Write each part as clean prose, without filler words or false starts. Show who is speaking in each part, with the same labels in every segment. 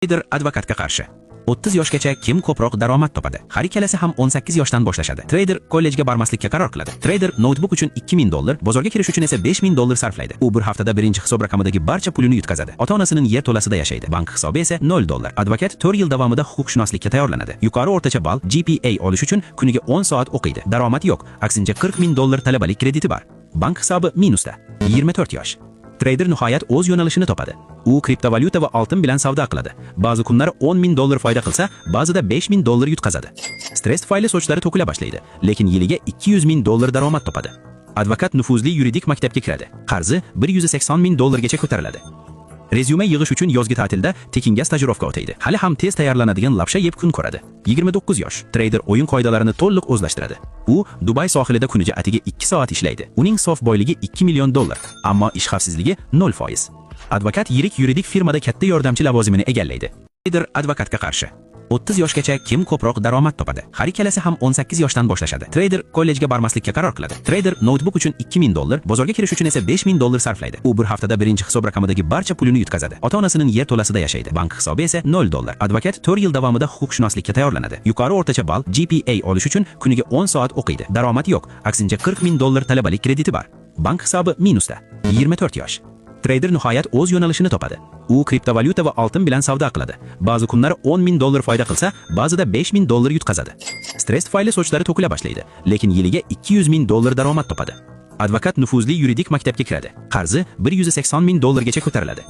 Speaker 1: Trader advokatga qarshi. 30 yoshgacha kim ko'proq daromad topadi? Har ikkalasi ham 18 yoshdan boshlashadi. Trader kollejga bormaslikka qaror qiladi. Trader noutbuk uchun 2000 dollar, bozorga kirish uchun esa 5000 dollar sarflaydi. U bir haftada birinchi hisob raqamidagi barcha pulini yutqazadi. Ota-onasining yer to'lasida yashaydi. Bank hisobi esa 0 dollar. Advokat 4 yil davomida huquqshunoslikka tayyorlanadi. Yuqori o'rtacha ball GPA olish uchun kuniga 10 soat o'qiydi. Daromad yo'q. Aksincha 40 ming dollar talabalik krediti bor. Bank hisobi minusda. 24 yosh. Trader nihoyat o'z yo'nalishini topadi. U kriptovalyuta va oltin bilan savdo qiladi. Ba'zi kunlar 10 ming dollar foyda qilsa, ba'zida 5 ming dollar yutqazadi. Stress tufayli sochlari to'kila boshlaydi, lekin yiliga 200 ming dollar daromad topadi. Advokat nufuzli yuridik maktabga kiradi. Qarzi 180 ming dollargacha ko'tariladi. Rezyume yig'ish uchun yozgi ta'tilda tekinga stajirovka o'taydi. Hali ham tez tayyorlanadigan lapsha yeb kun ko'radi. 29 yosh. Trader o'yin qoidalarini to'liq o'zlashtiradi. U Dubay sohilida kuniga atigi 2 soat ishlaydi. Uning sof boyligi 2 million dollar, ammo ish xavfsizligi 0%. Advokat yirik yuridik firmada katta yordamchi lavozimini egallaydi. Trader advokatga qarshi. 30 yoshgacha kim ko'proq daromad topadi? Har ikkalasi ham 18 yoshdan boshlashadi. Trader kollejga bormaslikka qaror qiladi. Trader noutbuk uchun 2000 dollar, bozorga kirish uchun esa 5000 dollar sarflaydi. U bir haftada birinchi hisob raqamidagi barcha pulini yutqazadi. Ota-onasining yer to'lasida yashaydi. Bank hisobi esa 0 dollar. Advokat 4 yil davomida huquqshunoslikka tayyorlanadi. Yuqori o'rtacha ball GPA olish uchun kuniga 10 soat o'qiydi. Daromad yo'q. Aksincha 40 ming dollar talabalik krediti bor. Bank hisobi minusda. 24 yosh. Trader nihoyat o'z yo'nalishini topadi. U kriptovalyuta va oltin bilan savdo qiladi. Ba'zi kunlar 10 ming dollar foyda qilsa, ba'zida 5 ming dollar yutqazadi. Stress tufayli sochlari to'kila boshlaydi, lekin yiliga 200 ming dollar daromad topadi. Advokat nufuzli yuridik maktabga kiradi. Qarzi 180 ming dollargacha ko'tariladi.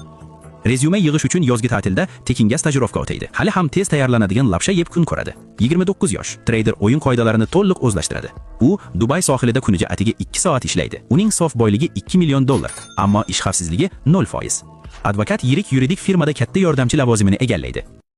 Speaker 1: Rezyume yig'ish uchun yozgi ta'tilda tekinga stajirovka o'taydi. Hali ham tez tayyorlanadigan lapsha yeb kun ko'radi. 29 yosh. Trader o'yin qoidalarini to'liq o'zlashtiradi. U Dubay sohilida kuniga atigi 2 soat ishlaydi. Uning sof boyligi 2 million dollar, ammo ish xavfsizligi 0%. Advokat yirik yuridik firmada katta yordamchi lavozimini egallaydi.